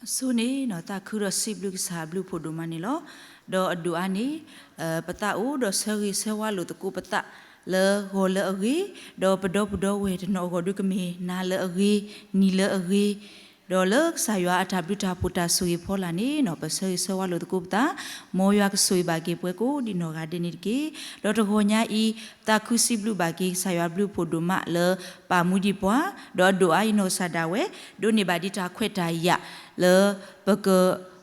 အဆိန့ၣ် သးခုဒီးစံးဘျုးကစၢ်အဘျုးအဖှိၣ်ဒိၣ်မးန့ၣ်လီၤ. ဒီးအဒိၣ်အါန့ၣ် ပသးအိၣ်ဒီးဆၢဂ့ၤဆၢဝါလိာ်သကိးပသးလၢဂီၤလၢအဂ့ၤ, ဒီးပဒီပုၢ်ဒီဝဲၢ်တနီၤအဂီၢ်ဒုးကမ့ၢ်နၤလၢအဂ့ၤ, နံၤလၢအဂ့ၤ, ဒီးလၢကစၢ်ယွၤအတၢ်ဘျုးတၢ်ဖှိၣ်တၢ်ဆိၣ်ဂ့ၤဖီလာ်န့ၣ် ပဆၢဂ့ၤဆၢဝါလိာ်သကိးပသး, မ်ယွၤကဆိၣ်ဂ့ၤဘၣ်က့ၤပှၤကိးဒ်နီၢ်ဂၤဒဲးန့ၣ်တက့ၢ်. ဒီးတဂီၤညါအံၤ သးခုစံးဘျုးဘၣ်က့ၤကစၢ်ယွၤဘျုးဖှိၣ်ဒိၣ်မးလၢပာ်မူဒံးပှၤ, ဒီးအဒိၣ်အါအံၤနီၢ်ကစၢ်ဒၣ်ဝဲ ဒိးန့ၢ်ဘၣ်ဒံးတၢ်ခွဲးတၢ်ယာ်လၢ ပက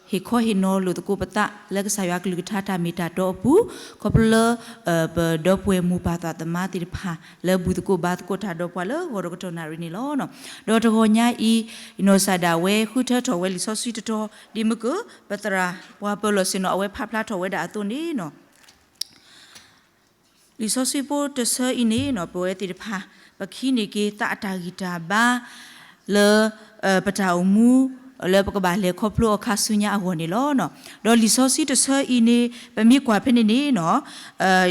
ဟ့ၣ်ခီဟ့ၣ်နီၤလိာ်သကိးပသးလၢကစၢ်ယွၤကလုၢ်ကထါတၢ်မ့ၢ်တၢ်တီအပူၤ, ခီဖျိလၢ ပဒီပုၢ်ဝဲၢ်မိၢ်ပၢ်သးသမါသ့ၣ်တဖၣ် လၢဘူၣ်သကိးဘါသကိးတၢ်ဒီးပှၤလၢဂီၤဒီးကတီၢ်နၣ်ရံၣ်န့ၣ်လီၤ. ဒီးတဂီၤညါအံၤ နီၢ်ကစၢ်ဒၣ်ဝဲဃုထၢထီၣ်ဝဲလံာ်စီဆှံတတီၤ ဒ်မုၢ်ကၢၢ် ပသရၣ်ပှၤပၢၤလီၢ်ဆ့ၣ်နီၤ အဝဲဖးဖျါထီၣ်ဝဲဒၣ်အသိးန့ၣ် လံာ်စီဆှံဖိတဆၢအံၤန့ၣ် ပဝဲသ့ၣ်တဖၣ် ပကဟံးန့ၢ်က့ၤသးအတၢ်ဂံၢ်တၢ်ဘါ လၢ ပတၢ်အိၣ်မူ လၢပကဘၣ်လဲၤခီဖျိအခါဆူညါအဂီၢ်န့ၣ်လီၤ. ဒီးလံာ်စီဆှံတဆၢအံၤန့ၣ် ပမ့ၢ်ကွၢ်ဖဲန့ၣ်န့ၣ်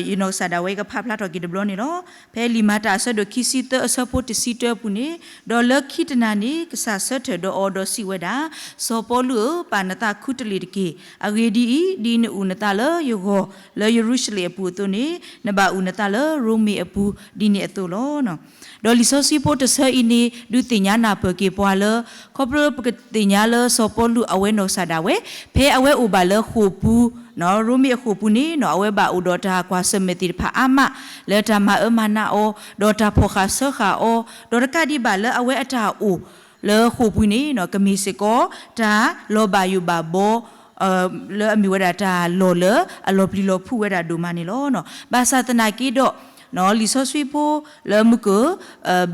ယနီၢ်ကစၢ်ဒၣ်ဝဲကဖးဖျါထီၣ်က့ၤတဘျီန့ၣ်လီၤ. ဖဲလံာ်မၤတၢ်အဆၢဒိၣ်ခံဆံသၢအဆၢဖိတဆံတၢအပူၤန့ၣ်, ဒီးလၢခံတနၤန့ၣ် ကစၢ်ဆၢထၢၣ်ဒီးအီၤဒီးစံးဝဲဒၣ်, စီၤပီလူးဧၢ, ပာ်နသးခူတလ့ၢ်တက့ၢ်. အဂ့ၢ်ဒ်အံၤ, ဒ်နအိၣ်နသးလၢယဂီၢ်လၢယရူၤၡလ့ၣ်အပူၤအသိးန့ၣ်, နဘၣ်အိၣ်နသးလၢရိမ့ၤအပူၤဒ်န့ၣ်အသိးလီၤ. ဒီးလံာ်စီဆှံဖိတဆၢအံၤန့ၣ် ဒုးသ့ၣ်ညါနၢ်ပၢၢ်က့ၤပှၤလၢ ခီဖျိပကသ့ၣ်ညါလၢစီၤပီလူးအဝဲနီၢ်ကစၢ်ဒၣ်ဝဲ ဖဲအဝဲအိၣ်ဘၣ်လၢဃိာ်ပူၤ ရိမ့ၤအဃိာ်ပူၤန့ၣ် အဝဲဘၣ်အိၣ်ဒီးတၢ်ကွၢ်ဆၢၣ်မဲာ်သ့ၣ်တဖၣ်အါမး လၢတၢ်မၤအၢမၤနးအီၤ ဒီးတၢ်ဖီၣ်ဃာ်စၢဃာ်အီၤ ဒီးတကးဒံးဘၣ်လၢအဝဲအတၢ်အိၣ်လၢဃိာ်ပူၤန့ၣ် ကမ့ၢ်စ့ၢ်ကီး တၢ်လီၤဘၣ်ယိၣ်ဘၣ်ဘီ လၢအမ့ၢ်ဝဲဒၣ်တၢ်လီၢ်လၢအလီၤပျံၤလီၤဖုးဝဲဒၣ်ဒိၣ်မးန့ၣ်လီၤ. ဘၣ်ဆၣ်သနာ်က့ဒီး လံာ်စီဆှံဖိလၢမုၢ်ကၢၢ်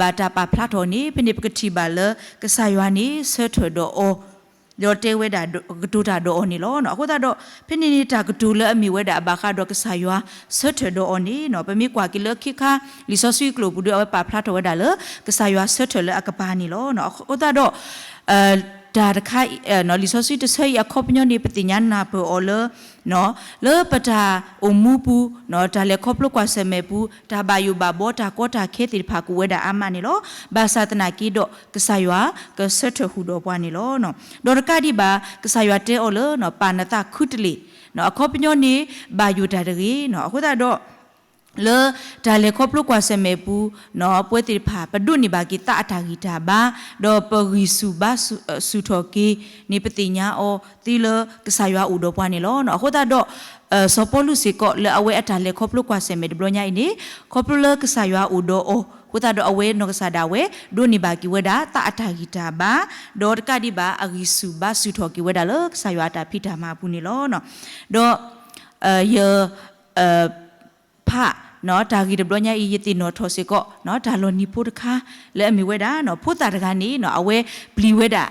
ဘၣ်တၢ်ပာ်ဖျါထီၣ်န့ၣ် ဖဲန့ၣ်ပကထံၣ်ဘၣ်လၢကစၢ်ယွၤန့ၣ် ဆၢထၢၣ်ဒီးအီၤ ဒီးတဲဝဲဒၣ်ကတိၤတၢ်ဒီးအီၤန့ၣ်လီၤ. အဃိသတးဒီး ဖဲန့ၣ်န့ၣ်တၢ်ကတိၤလၢအမ့ၢ်ဝဲဒၣ်အဘၣ်ဃးဒီးကစၢ်ယွၤဆၢထၢၣ်ဒီးအီၤန့ၣ် ပမ့ၢ်ကွၢ်က့ၤလၢခံခါ လံာ်စီဆှံကျိာ်ပူၤဒီး အဝဲပာ်ဖျါထီၣ်ဝဲဒၣ်လၢ ကစၢ်ယွၤဆၢထၢၣ်လၢအကပၤန့ၣ်လီၤ. အဃိသတးဒီး တၢ်တခါ လံာ်စီဆှံတဆၢအံၤအခီပညီန့ၣ် ပသ့ၣ်ညါနၢ်ပၢၢ်အီၤလၢ လၢပတၢ်အိၣ်မူပူၤ တၢ်လဲၤခီဖျိကွၢ်ဆၢၣ်မဲာ်ပူၤ တၢ်ဘၣ်ယိၣ်ဘၣ်ဘီတၢ်ကီတၢ်ခဲသ့ၣ်တဖၣ်ကအိၣ်ဝဲဒၣ်အါမးန့ၣ်လီၤ. ဘၣ်ဆၣ်သနာ်က့ဒီး ကစၢ်ယွၤကဆၢထၢၣ်ဟူၣ်ဒီးပှၤန့ၣ်လီၤ. ဒီးတကးဒံးဘၣ် ကစၢ်ယွၤတဲအီၤလၢ ပာ်နသးခူတလ့ၢ် အခီပညီန့ၣ် ဘၣ်ယိၣ်တၢ်တဂ့ၤ အဃိသတးဒီး လၢတၢ်လဲၤခီဖျိကွၢ်ဆၢၣ်မဲာ်ပူၤ ပဝဲသ့ၣ်တဖၣ် ပဒိးန့ၢ်ဘၣ်က့ၤသးအတၢ်ဂံၢ်တၢ်ဘါ ဒီးပဂံၢ်ဆူၣ်ဘါဆူၣ်ထီၣ်က့ၤန့ၣ် ပသ့ၣ်ညါအီၤသ့လၢကစၢ်ယွၤအိၣ်ဒီးပှၤန့ၣ်လီၤ. အဃိသတးဒီး စီၤပီလူးစ့ၢ်ကီး လၢအဝဲအတၢ်လဲၤခီဖျိကွၢ်ဆၢၣ်မဲာ်တဘျီညါအံၤန့ၣ် ခီဖျိလၢကစၢ်ယွၤအိၣ်ဒီးအီၤ အဃိသတးဒီးအဝဲနီၢ်ကစၢ်ဒၣ်ဝဲ ဒိးန့ၢ်ဘၣ်က့ၤဝဲဒၣ်သးအတၢ်ဂံၢ်တၢ်ဘါ ဒီးတကးဒံးဘၣ်အဂံၢ်ဆူၣ်ဘါဆူၣ်ထီၣ်က့ၤဝဲဒၣ်လၢကစၢ်ယွၤအတၢ်ဖံးတၢ်မၤအပူၤန့ၣ်လီၤ. ဒီး ယ ဖး တၢ်ဂ့ၢ်တဘျီညါအံၤ ယသ့ၣ်နီၣ်ထီၣ်စ့ၢ်ကီး တၢ်လီၤနံၤဖိတခါ လၢအမ့ၢ်ဝဲဒၣ် ဖိသၣ်တဂၤန့ၣ် အဝဲပျံၤဝဲဒၣ်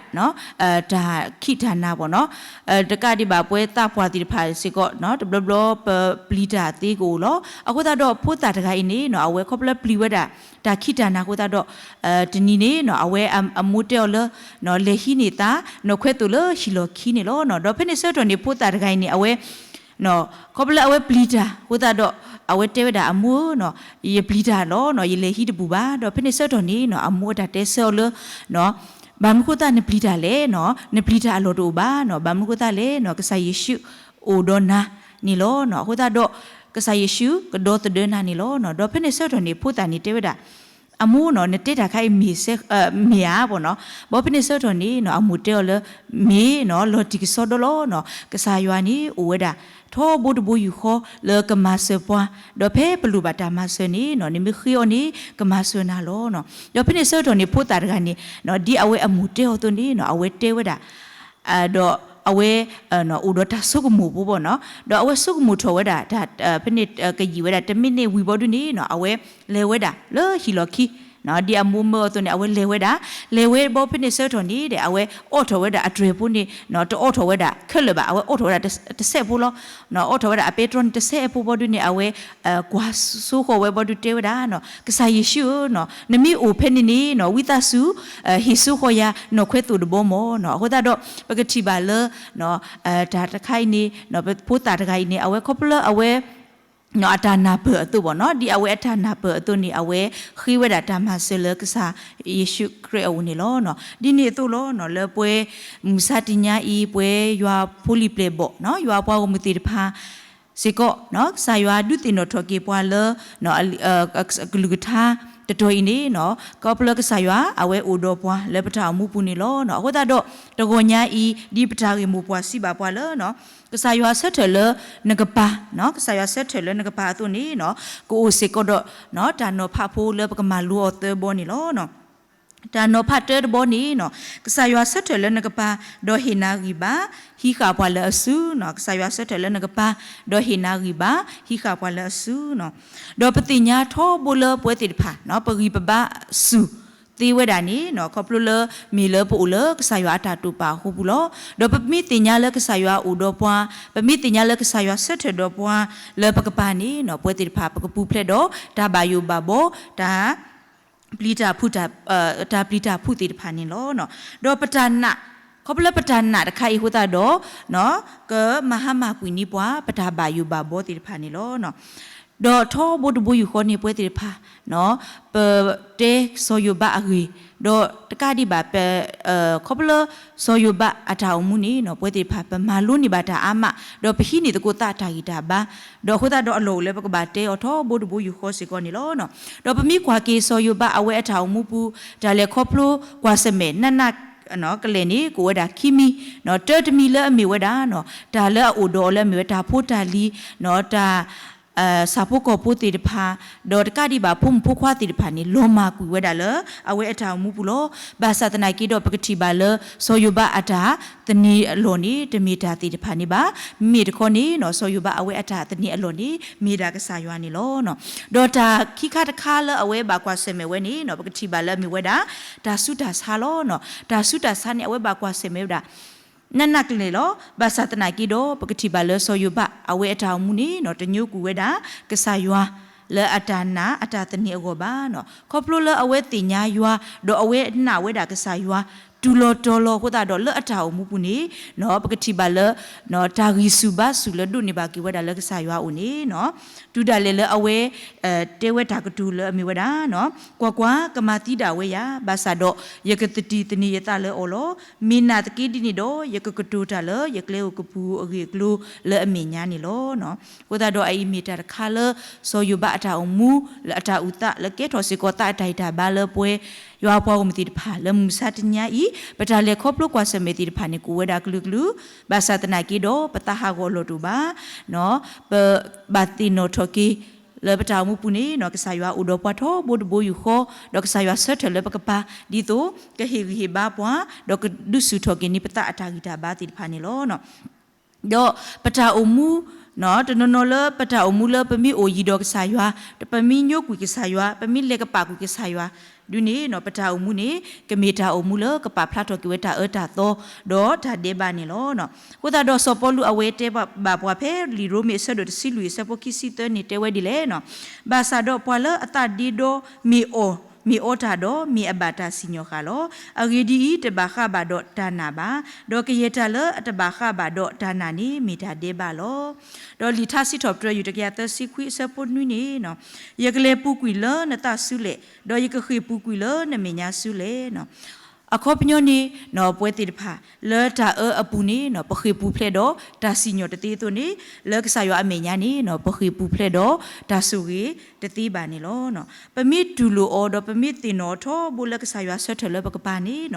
တၢ်ခံးတၢ်နၤဘၣ်နီၤ တကးဒံးဘၣ်ပဝဲသးပှၢ်သ့ၣ်တဖၣ်စ့ၢ်ကီး တဘျီဘျီပပျံၤတၢ်သ့ကအိၣ်လီၤ. အဃိသတးဒီးဖိသၣ်တဂၤအံၤန့ၣ် အဝဲခီဖျိပျံၤဝဲဒၣ် တၢ်ခံးတၢ်နၤအဃိသတးဒီး တနံၤန့ၣ် အဝဲအမိၢ်တဲအီၤလၢ လဲၤဟံးန့ၢ်သး နီၢ်ခွဲသိၣ်လၢဟံၣ်လီၢ်ခံန့ၣ်လီၤ. ဒီးဖဲန့ၣ်ဆၢကတီၢ်န့ၣ် ဖိသၣ်တဂၤအံၤန့ၣ် အဝဲ ခီဖျိလၢအဝဲပျံၤတၢ်အဃိသတးဒီး အဝဲတဲဝဲဒၣ်အမိၢ်ဧၢ ယပျံၤတၢ်လီၤ ယလဲၤဟံးတဘူၣ်ဘၣ်. ဒီးဖဲန့ၣ်ဆၢကတီၢ်န့ၣ် အမိၢ်အတၢ်တဲဆၢအီၤလၢ ဘၣ်မနုၤဃိသတးနပျံၤတၢ်လဲၣ် နပျံၤတၢ်အလီၢ်တအိၣ်ဘၣ် ဘၣ်မနုၤဃိသတးလဲၣ် ကစၢ်ယ့ၣ်ၡူးအိၣ်ဒီးနၤန့ၣ်လီၤ. အဃိသတးဒီး ကစၢ်ယ့ၣ်ၡူးကဒီသဒၢနၤန့ၣ်လီၤ. ဒီးဖဲန့ၣ်ဆၢကတီၢ်န့ၣ် ဖိသၣ်န့ၣ်တဲဝဲဒၣ် အမိၢ်နီၤ နတဲတၢ်ခါအံၤမ့ၢ်ဧါဘၣ်နီၤ. ဘီဖဲန့ၣ်ဆၢကတီၢ်န့ၣ်နီၤ အမိၢ်တဲအီၤလၢ မ့ၢ်နီၤ လီၤတံၢ်ကစီဒီလီၤနီၤ. ကစၢ်ယွၤန့ၣ်အိၣ်ဝဲဒၣ် ထီဘိတဘိယူၢ်ဃီလၢကမၤစၢၤပှၤ, ဒီးဖဲပလိၣ်ဘၣ်တၢ်မၤစၢၤန့ၣ်နီၤ နမ့ၢ်ဃ့အီၤန့ၣ် ကမၤစၢၤနၤလီၤနီၤ. ဒီးဖဲန့ၣ်ဆၢကတီၢ်န့ၣ် ဖိသၣ်တဂၤန့ၣ်နီၤ ဒ်အဝဲအမိၢ်တဲအီၤအသိးန့ၣ်နီၤ အဝဲတဲဝဲဒၣ် ဒီးအဝဲ အိၣ်ဒီးတၢ်ဆိကမိၣ်ဖိဘၣ်နီၤ. ဒီးအဝဲဆိကမိၣ်ထီၣ်ဝဲဒၣ် ဖဲန့ၣ်ကယံာ်ဝဲဒၣ် တမံးနံးဝံၤဘီဒုန့ၣ်နီၤ အဝဲလဲၤဝဲဒၣ်လၢဟံၣ်လီၢ်ခံ ဒ်အမိၢ်မၢအီၤအသိးန့ၣ် အဝဲလဲၤဝဲဒၣ်, လဲၤဝဲဘီဖဲန့ၣ်ဆၢကတီၢ်န့ၣ်ဒီး အဝဲအိးထီၣ်ဝဲဒၣ်အတြဲၤဖိန့ၣ် တအိးထီၣ်ဝဲဒၣ်ခဲလၢာ်ဘၣ်, အဝဲအိးထီၣ်ဝဲဒၣ်တစဲးဖိလီၤ. အိးထီၣ်ဝဲဒၣ်အပဲတြီန့ၣ်တစဲးဖိဘီဒုန့ၣ် အဝဲ ကွၢ်စိဃီၤဝဲဘီဒုတဲဝဲဒၣ်နီၤ ကစၢ်ယ့ၣ်ၡူးဧၢနီၤ နမ့ၢ်အိၣ်ဖဲန့ၣ်န့ၣ်နီၤ ဝံသးစူၤ ဟ့ၣ်စိဃီၤယၤနီၢ်ခွဲသိၣ်တဘီမၢ်နီၤ. အဃိသတးဒီး ပကထံၣ်ဘၣ်လၢ တၢ်တခါအံၤန့ၣ် ဖိသၣ်တဂၤအံၤန့ၣ် အဝဲခီဖျိလၢအဝဲ အ အတၢ်နၢ်ပၢၢ်အသိးဘၣ်နီၤ, ဒ်အဝဲအတၢ်နၢ်ပၢၢ်အသိးန့ၣ် အဝဲဃ့ဝဲဒၣ်တၢ်မၤစၢၤလၢကစၢ်ယ့ၣ်ၡူးခရံာ်အအိၣ်န့ၣ်လီၤ. ဒ်န့ၣ်အသိးလီၤ, လၢပှဲၤမုၢ်ဆါတနံၤအံၤ ပှဲၤယွၤဖိလံၤပျဲၢ်ဘီၣ်, ယွၤပှၤဂီၢ်မုၢ်သ့ၣ်တဖၣ် စ့ၢ်ကီး, ကစၢ်ယွၤဒုးသ့ၣ်နီၣ်ထီၣ်က့ၤပှၤလၢ ကလုၢ်ကထါတတီၤအံၤန့ၣ်, ခီဖျိကစၢ်ယွၤအဝဲအိၣ်ဒီးပှၤလၢပတၢ်အိၣ်မူပူၤန့ၣ်လီၤ. အဃိသတးဒီး တဂီၤညါအံၤ ဒ်ပတၢ်ဂ့ၢ်မိၢ်ပှၢ်စံးဘၣ်ပှၤလၢ ကစၢ်ယွၤဆၢထၢၣ်လၢနကပၤ, ကစၢ်ယွၤဆၢထၢၣ်လၢနကပၤအသိးန့ၣ်, ကအိၣ်စ့ၢ်ကီးဒီး တၢ်နီၤဖးဖိလၢပကမၤလိအီၤသၢဘီန့ၣ်လီၤ. တၢ်နီၤဖးတၢတဘီန့ၣ်, ကစၢ်ယွၤဆၢထၢၣ်လၢနကပၤ, ဒီးဟ့ၣ်နၤဂံၢ်ဘါ, ဟံးဃာ်ပှၤလၢအစု, ကစၢ်ယွၤဆၢထၢၣ်လၢနကပၤ, ဒီးဟ့ၣ်နၤဂံၢ်ဘါ, ဟံးဃာ်ပှၤလၢအစု. ဒီးပသ့ၣ်ညါထီဘိလၢပဝဲသ့ၣ်တဖၣ်, ပဂံၢ်ပဘါစူၢ်သ့ဝဲဒၣ်န့ၣ်, ခီဖျိလၢမ့ၢ်လၢပအိၣ်လၢကစၢ်ယွၤအတၢ်တိာ်ပာ်အဃိပူၤလီၤ. ဒီးပမ့ၢ်သ့ၣ်ညါလၢကစၢ်ယွၤအိၣ်ဒီးပှၤ, ပမ့ၢ်သ့ၣ်ညါလၢကစၢ်ယွၤဆၢထၢၣ်ဒီးပှၤလၢပကပၤန့ၣ်, ပဝဲသ့ၣ်တဖၣ်ပကပူၤဖျဲးဒီးတၢ်ဘၣ်ယိၣ်ဘၣ်ဘီ, တၢ် ပျံၤတၢ်ဖုး, တၢ်ပျံၤတၢ်ဖုးသ့ၣ်တဖၣ်န့ၣ်လီၤ. ဒီးပတၢ်နာ်, ခီဖျိလၢပတၢ်နာ်တခါအံၤအဃိသတးဒီး, ကမၤဟါမၢ်ကွံာ်န့ၢ်ပှၤ ပတၢ်ဘၣ်ယိၣ်ဘၣ်ဘီသ့ၣ်တဖၣ်န့ၣ်လီၤ. ဒီးထီဘိတဘိယူၢ်ဃီန့ၣ် ပဝဲသ့ၣ်တဖၣ်, ပတဲစီၤယိၤဘးအဂ့ၢ်, ဒီးတကးဒံးဘၣ် ခီဖျိလၢစီၤယိၤဘးအတၢ်အိၣ်မူန့ၣ် ပဝဲသ့ၣ်တဖၣ် ပမၤလိန့ၢ်ဘၣ်တၢ်အါမး, ဒီးပဟံးန့ၢ်သကိးသးအတၢ်ဂံၢ်တၢ်ဘါ, ဒီးအဃိသတးဒီးအလီၢ်အိၣ်လၢပကဘၣ်တဲအီၤထီဘိတဘိယူၢ်ဃီစ့ၢ်ကီးန့ၣ်လီၤ. ဒီးပမ့ၢ်ကွၢ်က့ၤစီၤယိၤဘးအဝဲအတၢ်အိၣ်မူပူၤ, တၢ်လဲၤခီဖျိကွၢ်ဆၢၣ်မဲာ် နးနးကလဲာ်န့ၣ် ကအိၣ်ဝဲဒၣ်ခံမံၤ, တၢတမံၤလၢအမ့ၢ်ဝဲဒၣ်, တၢ်လၢအအိၣ်ဒီးအီၤလၢအမ့ၢ်ဝဲတၢ်ဖိတၢ်လံၤ, တၢ် ဆၣ်ဖိကီၢ်ဖိသ့ၣ်တဖၣ်, ဒီးတကးဒံးဘၣ်ဖိမုၣ်ဖိခွါသ့ၣ်တဖၣ်န့ၣ် လီၤမၢ်ကွံာ်ဝဲဒၣ်လၢ အဝဲအတၢ်အိၣ်မူပူၤလီၤ. ဘၣ်ဆၣ်သနာ်က့ဒီး ပကထံၣ်ဘၣ်လၢ စီၤယိၤဘးအတၢ်သန့ၤအလီၢ်န့ၣ် တမ့ၢ်တၢ်သ့ၣ်တဖၣ်န့ၣ်ဘၣ်. မ့မ့ၢ်တခီန့ၣ် စီၤယိၤဘးအဝဲအတၢ်သန့ၤအလီၢ်န့ၣ် မ့ၢ်ဒၣ်ကစၢ်ယွၤန့ၣ်လီၤ. ဒီးတၢ်ခံခါတခါလၢအဝဲဘၣ်ကွၢ်ဆၢၣ်မဲာ်ဝဲန့ၣ် ပကထံၣ်ဘၣ်လၢအမ့ၢ်ဝဲဒၣ် တၢ်ဆူးတၢ်ဆါလီၤ. တၢ်ဆူးတၢ်ဆါန့ၣ် အဝဲဘၣ်ကွၢ်ဆၢၣ်မဲာ်ဝဲဒၣ် နးနးကလဲာ်လီၤ. ဘၣ်ဆၣ်သနာ်က့ဒီး ပကထံၣ်ဘၣ်လၢစီၤယိၤဘး အဝဲအတၢ်အိၣ်မူန့ၣ် တညိကွံာ်ဝဲဒၣ် ကစၢ်ယွၤ လၢအတၢ်နာ်အတၢ်သန့ၤအဂီၢ်ဘၣ်. ခီဖျိလၢအဝဲသ့ၣ်ညါယွၤ ဒီးအဝဲနာ်ဝဲဒၣ်ကစၢ်ယွၤ တူၢ်လီၤတီၤလီၤအဃိသတးဒီး လၢအတၢ်အိၣ်မူပူၤန့ၣ် ပကထံၣ်ဘၣ်လၢ တၢ်ဂံၢ်ဆူၣ်ဘါဆူၣ်လၢဒိးန့ၢ်ဘၣ်က့ၤဝဲဒၣ်လၢကစၢ်ယွၤအအိၣ်န့ၣ် တုၤဒၣ်လဲာ်လၢအဝဲ တဲဝဲတၢ်ကတိၤလၢအမ့ၢ်ဝဲဒၣ်, ကွၢ်ကွၢ်, ကမၤသံဒၣ်ဝဲယၤ, ဘၣ်ဆၣ်ဒီး ယကသတံၢ်သန့ၤယသးလၢအီၤလီၤ. မ့ၢ်နာ်သက့ဒ်န့ၣ်ဒီး ယကကတိၤတၢ်လၢယကျဲဧိၤကပူၤဧိၤအဂ့ၢ်အကျိၤလၢအမဲာ်ညါန့ၣ်လီၤ. အဃိသတးဒီးအအံၤမ့ၢ်တၢ်တခါလၢ စီၤယိၤဘးအတၢ်အိၣ်မူ လၢအတၢ်အုၣ်သး လၢကဲထီၣ်စ့ၢ်ကီးသးအတၢ်ဂံၢ်တၢ်ဘါလၢပဝဲ ယွၤအပှၤဂီၢ်မုၢ်သ့ၣ်တဖၣ် လၢမုၢ်မဆါတနံၤအံၤ ပတၢ်လဲၤခီဖျိကွၢ်ဆၢၣ်မဲာ်သ့ၣ်တဖၣ်န့ၣ် ကအိၣ်ဝဲဒၣ်ကလုာ်ကလုာ်, ဘၣ်ဆၣ်သနာ်က့ဒီး ပသးဟးဂီၤအလီၢ်တအိၣ်ဘၣ်. ပဘၣ်သ့ၣ်နီၣ်ထီၣ်က့ၤ လၢပတၢ်အိၣ်မူပူၤန့ၣ် ကစၢ်ယွၤအိၣ်ဒီးပှၤထီဘိတဘိယူၢ်ဃီ, ဒီးကစၢ်ယွၤဆၢထၢၣ်လၢပကပၤ ဒ်သိး ကဟ့ၣ်ဂံၢ်ဟ့ၣ်ဘါပှၤ, ဒီးကဒုးဆူၣ်ထီၣ်က့ၤန့ၢ်ပသးအတၢ်ဂံၢ်တၢ်ဘါသ့ၣ်တဖၣ်န့ၣ်လီၤ. ဒီးပတၢ်အိၣ်မူ တနီၤနီၤလၢပတၢ်အိၣ်မူလၢပမ့ၢ်အိၣ်ယံၤဒီးကစၢ်ယွၤ, ပမ့ၢ်ညိကွံာ်ကစၢ်ယွၤ, ပမ့ၢ်လဲၤကပာ်ကွံာ်ကစၢ်ယွၤ ဒုးန့ၣ် ပတၢ်အိၣ်မူန့ၣ် ကမ့ၢ်တၢ်အိၣ်မူလၢကပာ်ဖျါထီၣ်က့ၤဝဲတၢ်အၢတၢ်သီ ဒီးတၢ်ဒဲးဘးန့ၣ်လီၤ. အဃိသတးဒီးစီၤပီလူးအဝဲတဲဘၣ်ပှၤဖဲလံာ်ရိမ့ၤအဆၢဒိၣ်တဆံလွံၢ် အဆၢဖိခံဆံသၢန့ၣ်တဲဝဲဒ်လဲၣ်, ဘၣ်ဆၣ်ဒီးပှၤလၢအသးဒ့ဒီမ့ၢ်အီၣ် မ့ၢ်အီတၢ်ဒီး မ့ၢ်အဘၣ်တၢ်စံၣ်ညီၣ်ဃာ်လီၤ. အဂ့ၢ်ဒ်အံၤ, တဘၣ်ဃးဘၣ်ဒီးတၢ်နာ်ဘၣ်, ဒီးကယဲၢ်တၢ်လၢအတဘၣ်ဃးဘၣ်ဒီးတၢ်နာ်န့ၣ် မ့ၢ်တၢ်ဒဲးဘးလီၤ. ဒီးလံာ်ထါစံးထီၣ်ပတြၢၤ ယူၢ်တကယၤသၢဆံခွံ အဆၢဖိနွံန့ၣ်, ယကလဲၤပူၤကွံာ်လၢနသးစုလဲၣ်, ဒီးယကဃ့ၢ်ပူၤကွံာ်လၢနမဲာ်ညါစုလဲၣ်. အခီပညီန့ၣ် ပဝဲသ့ၣ်တဖၣ် လၢတၢ်အၢအပူၤန့ၣ် ပဃ့ၢ်ပူၤဖျဲးဒီးတၢ်စံၣ်ညီၣ်တသ့အသိးန့ၣ်, လၢကစၢ်ယွၤအမဲာ်ညါန့ၣ် ပဃ့ၢ်ပူၤဖျဲးဒီးတၢ်ဆိၣ်ဂ့ၤတသ့ဘၣ်န့ၣ်လီၤ. ပမ့ၢ်တူၢ်လိာ်အီၤ ဒီးပမ့ၢ်သ့ၣ်နီၣ်အီၤထီဘိလၢကစၢ်ယွၤဆၢထၢၣ်လၢပကပၤန့ၣ်,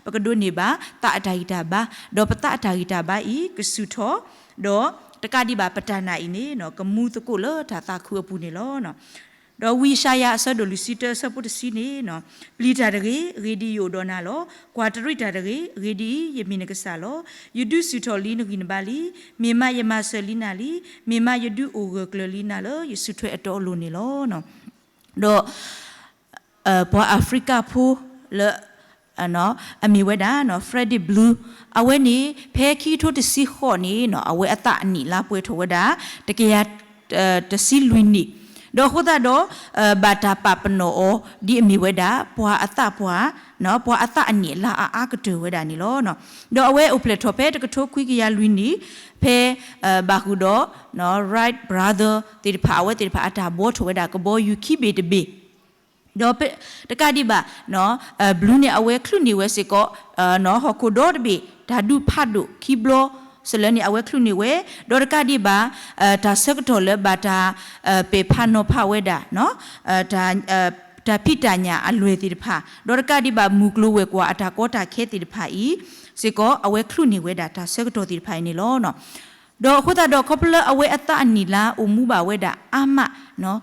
ပကဒိးန့ၢ်ဘၣ်သးအတၢ်ဂံၢ်တၢ်ဘါ, ဒီးပသးအတၢ်ဂံၢ်တၢ်ဘါအံၤ ကဆူၣ်ထီၣ်, ဒီးတကးဒံးဘၣ်ပတၢ်နာ်အံၤန့ၣ် ကမူသကိးလၢတၢ်သးခုအပူၤန့ၣ်လီၤ. ဒီးဝံယၡါယၤအဆၢဒိၣ်လွံၢ်ဆံတၢ အဆၢဖိတဆံန့ၣ်, ပျံၤတၢ်တဂ့ၤ, အဂ့ၢ်ဒ်အံၤ ယအိၣ်ဒီးနၤလီၤ. ကွၢ်တရံးတၢ်တဂ့ၤ, အဂ့ၢ်ဒ်အံၤ ယမ့ၢ်နကစၢ်လီၤ. ယဒုးဆူၣ်ထီၣ်လံနဂံၢ်နဘါလံ. မ့ၢ်မးယမၤစၢၤလံနၤလံ. မ့ၢ်မးယဒုးအိၣ်ဂၢၢ်ကျၢၤလံနၤလၢယဆူၣ်ထွဲအတီအလိၤန့ၣ်လီၤ. ဒီး ပှၤအၤဖရံကၤဖိလၢ အမ့ၢ်ဝဲဒၣ် Frederick Blue အဝဲန့ၣ် ဖဲခံကထိတဆံဃိးန့ၣ် အဝဲအသးအနံၣ်လါပှဲၤထီၣ်ဝဲဒၣ် တကယၤ တဆံလွံၢ်နံၣ်, ဒီးအဃိသတးဒီး ဘၣ်တၢ်ပာ်ပနီၣ်အီၤ ဒ်အမ့ၢ်ဝဲဒၣ် ပှၤအသးပှၢ် ပှၤအသးအနံၣ်အလါအါအါကတၢၢ်ဝဲဒၣ်န့ၣ်လီၤ. ဒီးအဝဲအိၣ်ဖျဲၣ်ထီၣ်ဖဲတကထိခွံကယၤလွံၢ်နံၣ် ဖဲ ဘၣ်ဃုာ်ဒီး Wright Brother သ့ၣ်တဖၣ် အဝဲသ့ၣ်တဖၣ်အတၢ်ဘှီထီၣ်ဝဲဒၣ်ကဘီယူၤခံဘ့ၣ်တဘ့ၣ် ဒီးတကးဒံးဘၣ် ဘျူးန့ၣ် အဝဲချုးန့ၢ်ဝဲစ့ၢ်ကီး ဟီၣ်ခိၣ်ဒီတဘ့ၣ် တၢ်ဒုးဖးဒိၣ်ခံဘျီ စလၢန့ၣ် အဝဲချုးန့ၢ်ဝဲ ဒီးတကးဒံးဘၣ် တၢ်ဆၢကတီၢ်လၢဘၣ်တၢ် ပဲာ်ဖးနီၤဖးဝဲဒၣ် တၢ်ဖံးတၢ်ညၣ်အလွဲၢ်သ့ၣ်တဖၣ် ဒီးတကးဒံးဘၣ် မုၢ်ကျိၤဝဲၤကွာ်အတၢ်ကီတၢ်ခဲသ့ၣ်တဖၣ်အံၤ စ့ၢ်ကီး အဝဲချုးန့ၢ်ဝဲဒၣ်တၢ်ဆၢကတီၢ်သ့ၣ်တဖၣ်အံၤန့ၣ်လီၤ. ဒီးအဃိသတးဒီး ခီဖျိလၢအဝဲအသးအနံၣ်လါအိၣ်မူဘၣ်ဝဲဒၣ်အါမး ယံာ်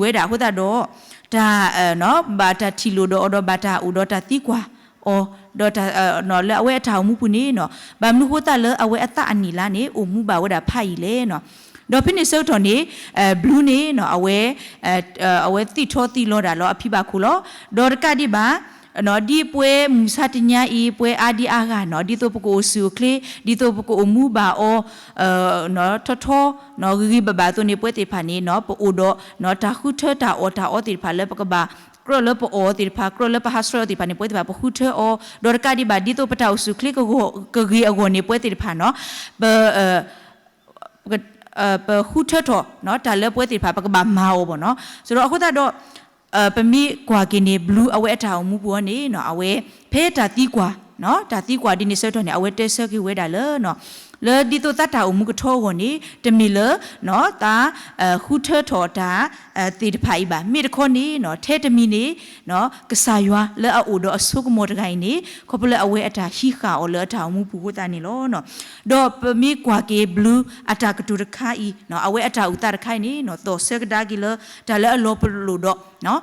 ဝဲဒၣ်အဃိသတးဒီး တၢ် ဘၣ်တၢ်ထံၣ်လိာ်ဒီးအီၤဒီးဘၣ်တၢ်အိၣ်ဒီးတၢ်သံကွၢ်အီၤ ဒီး လၢအဝဲအတၢ်အိၣ်မူပူၤန့ၣ် ဘၣ်မနုၤဃိသတးလၢအဝဲအသးအနံၣ်လါန့ၣ် အိၣ်မူဘၣ်ဝဲဒၣ်ဖးယံာ်လဲၣ်. ဒီးဖဲန့ၣ်ဆၢကတီၢ်န့ၣ် ဘျူးန့ၣ် အဝဲ အဝဲသံၣ်ထီသံလီၤဒၣ်လီၤအဖံဘၣ်ခိၣ်လီၤ. ဒီးတကးဒံးဘၣ် ဒ်ပှၤမုၢ်ဆါတနံၤအံၤ ပှၤအါဒံအါဂၤန့ၣ် ဒ်သိးပကအိၣ်ဆူၣ်အိၣ်ချ့ ဒ်သိးပကအိၣ်မူဘၣ်အီၤ ထီထီ ဂ့ၤဂ့ၤဘၣ်ဘၣ်အသိးန့ၣ် ပှၤသ့ၣ်တဖၣ်န့ၣ် ပအိၣ်ဒီး တၢ်ဃုထၢတၢ်အီၣ်တၢ်အီသ့ၣ်တဖၣ်လၢပကဘၣ် ကြၢးလၢပအီၣ်သ့ၣ်တဖၣ် ကြၢးလၢပဟးဆှဲးအီၤသ့ၣ်တဖၣ်န့ၣ် ပှၤသ့ၣ်တဖၣ်ပဃုထၢအီၤ ဒီးတကးဒံးဘၣ် ဒ်သိးပတၢ်အိၣ်ဆူၣ်အိၣ်ချ့ကဂ့ၤအဂီၢ်န့ၣ် ပှၤသ့ၣ်တဖၣ်န့ၣ် ပ ပဃုထၢထီၣ် တၢ်လၢပှၤသ့ၣ်တဖၣ် ပကဘၣ်မၤအီၤဘၣ်န့ၣ်. ဆိုတော့ အဃိသတးဒီး ပမ့ၢ်ကွၢ်က့ၤန့ၣ် ဘျူး အဝဲအတၢ်အိၣ်မူပူၤအီၤန့ၣ် အဝဲ ဖဲတၢ်သံကွၢ် တၢ်သံကွၢ်ဒ်န့ၣ်ဆၢကတီၢ်န့ၣ် အဝဲတဲဆၢက့ၤဝဲဒၣ်လၢ လၢဒ်သိးသးတၢ်အိၣ်မူကထီအဂီၢ်န့ၣ် တမ့ၢ်လၢ သးဃုထၢထီၣ်တၢ်သ့ၣ်တဖၣ်အံၤဘၣ်. မ့ၢ်တခီန့ၣ် ထဲတမံၤန့ၣ် ကစၢ်ယွၤလၢအအိၣ်ဒီးအစိကမီၤတဂၤအံၤန့ၣ် ခီဖျိလၢအဝဲအတၢ်ဟံးဃာ်အီၤလၢအတၢ်အိၣ်မူပူၤအဃိသတးန့ၣ်လီၤ. ဒီးပမ့ၢ်ကွၢ်က့ၤ ဘျူး အတၢ်ကတိၤတခါအံၤ အဝဲအတၢ်အိၣ်သးတခါအံၤန့ၣ် သိၣ်ဆၢကဒါက့ၤလၢ တၢ်လၢအလီၤပလိာ်ဒီး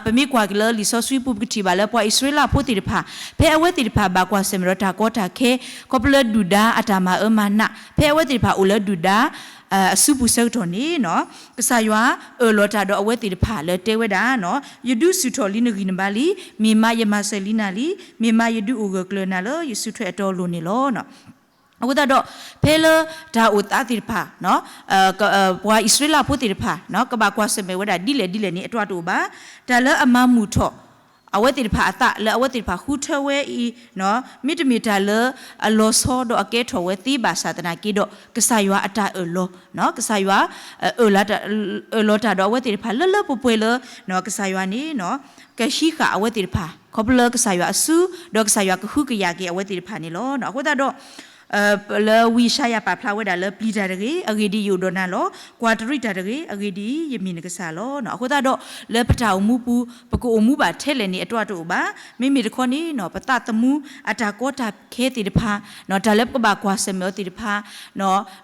ပမ့ၢ်ကွၢ်က့ၤလၢလံာ်စီဆှံပူၤ ပကထံၣ်ဘၣ်လၢပှၤအံၣ်စရ့လးဖိသ့ၣ်တဖၣ် ဖဲအဝဲသ့ၣ်တဖၣ်ဘၣ်ကွၢ်ဆၢၣ်မဲာ်ဒီးတၢ်ကီတၢ်ခဲ ခီဖျိလၢဒုၣ်ဒါအတၢ်မၤအၢမၤနး ဖဲအဝဲသ့ၣ်တဖၣ်အိၣ်လၢဒုၣ်ဒါ အစုပူၤဆၢကတီၢ်န့ၣ် ကစၢ်ယွၤအၢၣ်လီၤတၢ်ဒီးအဝဲသ့ၣ်တဖၣ်လၢတဲဝဲဒၣ် ယဒုးဆူၣ်ထီၣ်လံနဂံၢ်နဘါလံ, မ့ၢ်မးယမၤစၢၤလံနၤလံ, မ့ၢ်မးယဒုးအိၣ်ဂၢၢ်ကျၢၤနၤလၢယစုထွဲအတီအလိၤန့ၣ်လီၤ. အဃိသတးဒီး ဖဲလၢတၢ်အိၣ်သးသ့ၣ်တဖၣ် ပှၤအံၣ်စရ့လးဖိသ့ၣ်တဖၣ် ကဘၣ်ကွၢ်ဆၢၣ်မဲာ်ဝဲဒၣ်ဒ်လဲၣ်ဒ်လဲၣ်န့ၣ် အတၢ်တအိၣ်ဘၣ်. တၢ်လၢအမၤမုာ်ထီၣ် အဝဲသ့ၣ်တဖၣ်အသးလၢအဝဲသ့ၣ်တဖၣ်ဃုထၢဝဲအံၤ မ့တမ့ၢ်တၢ်လၢအလီၤဆီဒီးအကဲထီၣ်ဝဲသ့ဘၣ်ဆၣ်သနာ်က့ဒီး ကစၢ်ယွၤအတၢ်အၢၣ်လီၤ ကစၢ်ယွၤ အၢၣ်လီၤတၢ်ဒီးအဝဲသ့ၣ်တဖၣ်လၢလၢပှဲၤပှဲၤလၢ ကစၢ်ယွၤန့ၣ် ကဟံးဃာ်အဝဲသ့ၣ်တဖၣ် ခီဖျိလၢကစၢ်ယွၤအစု ဒီးကစၢ်ယွၤကဟုကယာ်က့ၤအဝဲသ့ၣ်တဖၣ်န့ၣ်လီၤ. အဃိသတးဒီး လၢဝံယၡါယၤပာ်ဖျါဝဲဒၣ်လၢ ပျံၤတၢ်တဂ့ၤ, အဂ့ၢ်ဒ်အံၤ ယအိၣ်ဒီးနၤလီၤ. ကွၢ်တရံးတၢ်တဂ့ၤ, အဂ့ၢ်ဒ်အံၤ ယမ့ၢ်နကစၢ်လီၤ. အဃိသတးဒီး လၢပတၢ်အိၣ်မူပူၤ ပကအိၣ်မူဘၣ်ထဲလဲၣ်န့ၣ် အတၢ်တအိၣ်ဘၣ်. မ့မ့ၢ်တခီန့ၣ် ပသးသမူအတၢ်ကီတၢ်ခဲသ့ၣ်တဖၣ် တၢ်လၢပကဘၣ်ကွၢ်ဆၢၣ်မဲာ်အီၤသ့ၣ်တဖၣ်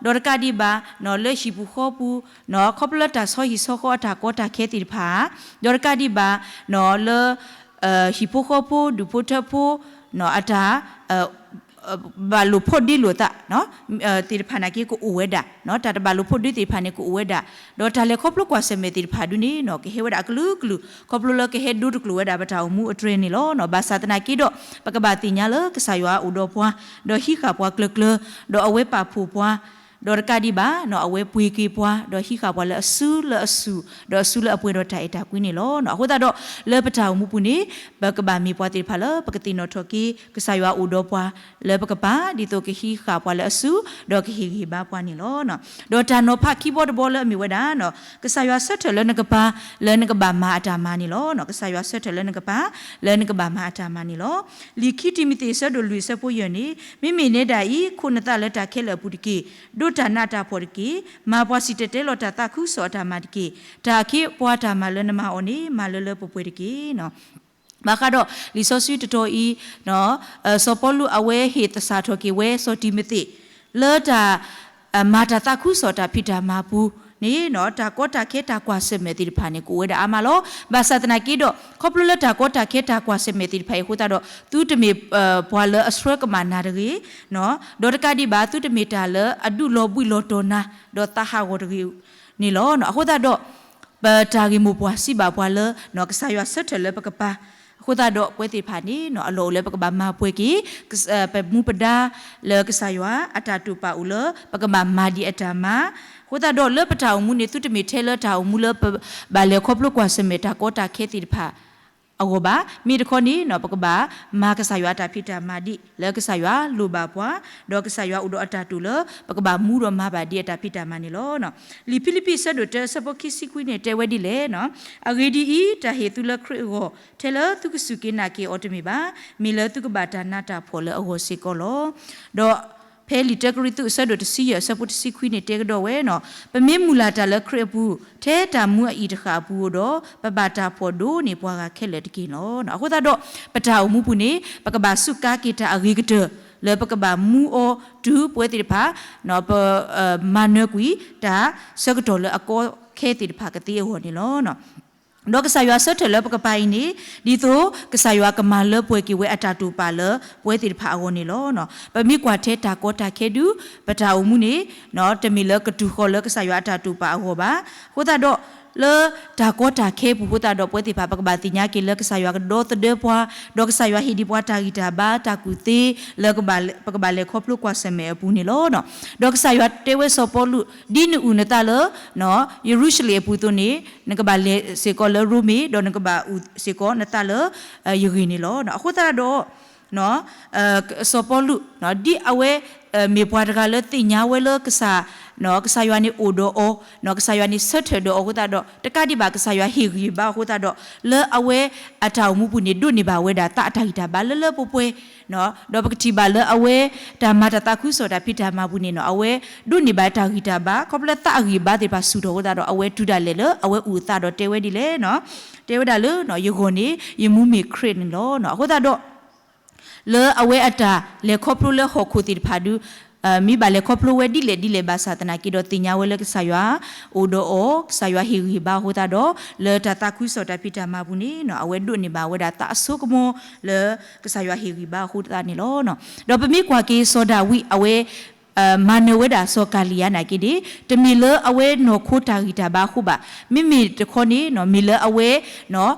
ဒီးတကးဒံးဘၣ် လၢဟံၣ်ပူၤဃီပူၤ ခီဖျိလၢတၢ်ဆီဟံၣ်ဆီဃီအတၢ်ကီတၢ်ခဲသ့ၣ်တဖၣ် ဒီးတကးဒံးဘၣ် လၢ ဟံၣ်ဖိဃီဖိ ဒူၣ်ဖိထၢဖိ အတၢ် ဘၣ်လိာ်ဖိးဒ့လိာ်သး သ့ၣ်တဖၣ်နာ်က့ကအိၣ်ဝဲဒၣ်, တၢ်တဘၣ်လိာ်ဖိးဒ့သ့ၣ်တဖၣ်န့ၣ်ကအိၣ်ဝဲဒၣ်, ဒီးတၢ်လဲၤခီဖျိကွၢ်ဆၢၣ်မဲာ်သ့ၣ်တဖၣ်ဒုန့ၣ် ကဟဲဝဲဒၣ်အကလုာ်ကလုာ် ခီဖျိလၢကဟဲဒိတကျိၤဝဲဒၣ်ပတၢ်အိၣ်မူအတြဲၤန့ၣ်လီၤ. ဘၣ်ဆၣ်သနာ်က့ဒီး ပကဘၣ်သ့ၣ်ညါလၢကစၢ်ယွၤအိၣ်ဒီးပှၤ, ဒီးဟံးဃာ်ပှၤကျၢၤကျၢၤ, ဒီးအဝဲပာ်ဖှိၣ်ပှၤ, ဒီးတကးဒံးဘၣ် အဝဲပှ့ၤက့ၤပှၤ ဒီးဟံးဃာ်ပှၤလၢအစုလၢအဆူၣ်, ဒီးအစုလၢအပှဲၤဒီးတၢ်အဲၣ်တၢ်ကွံန့ၣ်လီၤ. အဃိသတးဒီး လၢပတၢ်အိၣ်မူပူၤန့ၣ် ပကဘၣ်မ့ၢ်ပှၤသ့ၣ်တဖၣ်လၢ ပကသ့ၣ်နီၣ်ထီၣ်က့ၤ ကစၢ်ယွၤအိၣ်ဒီးပှၤ လၢပကပၤ ဒ်သိးကဟံးဃာ်ပှၤလၢအစု ဒီးကဟ့ၣ်ဂံၢ်ဟ့ၣ်ဘါပှၤန့ၣ်လီၤ. ဒီးတၢ်နီၤဖးခံဘီတဘီလၢအမ့ၢ်ဝဲဒၣ် ကစၢ်ယွၤဆၢထၢၣ်လၢနကပၤ လၢနကဘၣ်မၤအတၢ်မၤန့ၣ်လီၤ. ကစၢ်ယွၤဆၢထၢၣ်လၢနကပၤ လၢနကဘၣ်မၤအတၢ်မၤန့ၣ်လီၤ. လံာ်ခံတံၤမသ့း အဆၢဒိၣ်လွံၢ် အဆၢဖိယဲၢ်န့ၣ် မ့မ့ၢ်နဲဒၣ်အံၤ ခိးနသးလၢတၢ်ခဲလၢာ်အပူၤတက့ၢ်. ဒိးတၢ်နးတၢ်ဖှီၣ်တက့ၢ်. မၤပှၤစံၣ်တဲၤတဲလီၤတၢ်သးခုကစီၣ်အတၢ်မၤတက့ၢ်. တၢ်အခ့အပှၤတၢ်မၤလၢနမၤအီၤန့ၣ် မၤလၢလၢပှဲၤပှဲၤတက့ၢ်. ဘၣ်ဃးဒီးလံာ်စီဆှံတတီၤအံၤ စီၤပီလူးအဝဲဟ့ၣ်သဆၣ်ထီၣ်က့ၤဝဲ စီၤတံၤမသ့း လၢတၢ် မၤတၢ်သးခုကစီၣ်တၢ်ဖံးတၢ်မၤပူၤန့ၣ် တၢ်ကီတၢ်ခဲတၢ်ကွၢ်ဆၢၣ်မဲာ်သ့ၣ်တဖၣ်န့ၣ် ကအိၣ်ဝဲဒၣ်အါမးလီၤ. ဘၣ်ဆၣ်သနာ်က့ဒီး ခီဖျိလၢတၢ်ကီတၢ်ခဲတၢ်ကွၢ်ဆၢၣ်မဲာ်သ့ၣ်တဖၣ်အံၤအဃိသတးဒီး သုတမ့ၢ် ပှၤလၢအဆှၢကမၣ်နၤတဂ့ၤ, ဒီးတကးဒံးဘၣ် သုတမ့ၢ်တၢ်လၢအဒုးလီၤဘှံးလီၤတီၤနၤ ဒီးသးဟးဂီၤတဂ့ၤန့ၣ်လီၤ. အဃိသတးဒီး ပတၢ်ဂ့ၢ်မိၢ်ပှၢ်စံးဘၣ်ပှၤလၢ ကစၢ်ယွၤဆၢထၢၣ်လၢပကပၤ အဃိသတးဒီး ပဝဲသ့ၣ်တဖၣ်န့ၣ် အလီၢ်အိၣ်လၢပကဘၣ်မၤပှဲၤက့ၤ ပမူပဒါလၢကစၢ်ယွၤ အတၢ်တိာ်ပာ်အိၣ်လၢ ပကဘၣ်မၤဒံးအတၢ်မၤ, အဃိသတးဒီးလၢပတၢ်အိၣ်မူန့ၣ် သုတမ့ၢ်ထဲလၢတၢ်အိၣ်မူလၢပဘၣ်လဲၤခီဖျိကွၢ်ဆၢၣ်မဲာ်တၢ်ကီတၢ်ခဲသ့ၣ်တဖၣ် အဂီၢ်ဘၣ်. မ့ၢ်တခီန့ၣ် ပကဘၣ်မၤကစၢ်ယွၤအတၢ်ဖံးတၢ်မၤဒ်လၢကစၢ်ယွၤလိၣ်ဘၣ်ပှၤ, ဒီးကစၢ်ယွၤအိၣ်ဒီးအတၢ်တိာ်လၢ ပကဘၣ်မူဒီးမၤဘၣ်ဒ်အတၢ်ဖံးတၢ်မၤန့ၣ်လီၤ. လံာ်ဖံလံးပံးအဆၢဒိၣ်တၢအဆၢဖိခံဆံခွံန့ၣ် တဲဝဲဒ်လဲၣ်န့ၣ်, အဂ့ၢ်ဒ်အံၤ, တၢ်ဟ့ၣ်သုလၢခရံာ်အဂီၢ် ထဲလၢသုကစူၢ်က့ၤနာ်က့ၤအီၤတမ့ၢ်ဘၣ်, မ့ၢ်လၢသုကဘၣ်တၢ်နးတၢ်ဖှီၣ်လၢအဂီၢ်စ့ၢ်ကီးလီၤ. ဒီးဖဲလံာ်တၢကရံၣ်သူးအဆၢဒိၣ်တဆံယဲၢ်အဆၢဖိတဆံခွံန့ၣ် တဲကဒီးဝဲန့ၣ်, ပမ့ၢ်မုၢ်လၢ်တၢ်လၢခရံာ်အပူၤ, ထဲတၢ်မူအအံၤတဃၣ်အပူၤဧိၤဒီး, ပဘၣ်တၢ်ဖှီၣ်ဒိၣ်န့ၢ်ပှၤဂၤခဲလၢာ်တက့ၢ်လီၤ. အဃိသတးဒီး ပတၢ်အိၣ်မူပူၤန့ၣ် ပကဘၣ်စူးကါက့ၤတၢ်အဂ့ၤကတၢၢ် လၢပကဘၣ်မူအီၤတုၤပဝဲသ့ၣ်တဖၣ် ပ မၤနၢၤကွံာ် တၢ်ဆၢကတီၢ်လၢအကီခဲသ့ၣ်တဖၣ်ကသ့အဂီၢ်န့ၣ်လီၤ. ဒီးကစၢ်ယွၤဆၢထၢၣ်လၢပကပၤအံၤန့ၣ် ဒ်သိးကစၢ်ယွၤကမၤလၢပှဲၤက့ၤဝဲအတၢ်တိာ်ပာ်လၢပဝဲသ့ၣ်တဖၣ်အဂီၢ်န့ၣ်လီၤ. ပမ့ၢ်ကွၢ်ထဲတၢ်ကီတၢ်ခဲဒုး ပတၢ်အိၣ်မူန့ၣ် တမ့ၢ်လၢကတူၢ်ဃီၤလၢကစၢ်ယွၤအတၢ်တိာ်ပာ်အဂီၢ်ဘၣ်. အဃိသတးဒီး လၢတၢ်ကီတၢ်ခဲပူၤအဃိသတးဒီး ပဝဲသ့ၣ်တဖၣ် ပကဘၣ်သ့ၣ်ညါက့ၤလၢကစၢ်ယွၤကဒီသဒၢပှၤ, ဒီးကစၢ်ယွၤဟ့ၣ်ဒံးပှၤတၢ်ဂံၢ်တၢ်ဘါ တၢ်ကူၣ်သ့ လၢပကဘၣ်လဲၤခီဖျိကွၢ်ဆၢၣ်မဲာ်အပူၤန့ၣ်လီၤ. ဒီးကစၢ်ယွၤတဲဝဲစီၤပီလူး, ဒ်နအုၣ်နသးလၢ ယရူၤၡလ့ၣ်အပူၤအသိးန့ၣ် နကဘၣ်လဲၤစ့ၢ်ကီးလၢရိမ့ၤ, ဒီးနကဘၣ်အုၣ်စ့ၢ်ကီးနသးလၢယဂ့ၢ်န့ၣ်လီၤ. အဃိသတးဒီး စီၤပီလူး ဒ်အဝဲ မ့ၢ်ပှၤတဂၤလၢသ့ၣ်ညါဝဲလၢကစၢ် ကစၢ်ယွၤန့ၣ်အိၣ်ဒီးအီၤ, ကစၢ်ယွၤန့ၣ်ဆၢထၢၣ်ဒီးအီၤအဃိသတးဒီး တကးဒံးဘၣ် ကစၢ်ယွၤဟ့ၣ်ဂံၢ်ဘါအဃိသတးဒီး လၢအဝဲအတၢ်အိၣ်မူပူၤန့ၣ် ဒိးန့ၢ်ဘၣ်ဝဲဒၣ်သးအတၢ်ဂံၢ်တၢ်ဘါလၢလၢပှဲၤပှဲၤ ဒီးပကထံၣ်ဘၣ်လၢအဝဲ တၢ်မၤတၢ်သးခုကစီၣ်တၢ်ဖံးတၢ်မၤပူၤန့ၣ် အဝဲဒိးန့ၢ်ဘၣ်တၢ်ဂံၢ်တၢ်ဘါ ခီဖျိလၢသးအဂံၢ်အဘါသ့ၣ်တဖၣ်ဆူၣ်ထီၣ်အဃိသတးဒီး အဝဲတုၤဒၣ်လဲာ်လၢအဝဲအုၣ်အသးဒီးတဲဝဲဒ်လဲၣ်န့ၣ်, တဲဝဲဒၣ်လၢ ယဂီၢ်န့ၣ် ယမူမ့ၢ်ခရံာ်န့ၣ်လီၤ. အဃိသတးဒီး လၢအဝဲအတၢ်လဲၤခီဖျိလၢဟီၣ်ခိၣ်သ့ၣ်တဖၣ်ဒုး မ့ၢ်ဘၣ်လဲၤခီဖျိဝဲဒ်လဲၣ်ဒ်လဲၣ်ဘၣ်ဆၣ်သနာ်က့ဒီး သ့ၣ်ညါဝဲလၢကစၢ်ယွၤအိၣ်ဒီးအီၤ, ကစၢ်ယွၤဟ့ၣ်ဂံၢ်ဟ့ၣ်ဘါအဃိသတးဒီး လၢတၢ်သးခုကစီၣ်တၢ်ဖံးတၢ်မၤပူၤန့ၣ် အဝဲဒိးန့ၢ်ဘၣ်ဝဲဒၣ်သးအစိကမီၤလၢကစၢ်ယွၤဟ့ၣ်ဂံၢ်ဘါအဃိသတးန့ၣ်လီၤ. ဒီးပမ့ၢ်ကွၢ်က့ၤစီၤဒၤဝံး အဝဲ မၤနၢၤဝဲဒၣ်စီၤကၤလံယါနာ်က့န့ၣ် တမ့ၢ်လၢအဝဲနီၢ်ခိတၢ်ဂံၢ်တၢ်ဘါအဃိဘၣ်. မ့မ့ၢ်တခီန့ၣ် မ့ၢ်လၢအဝဲ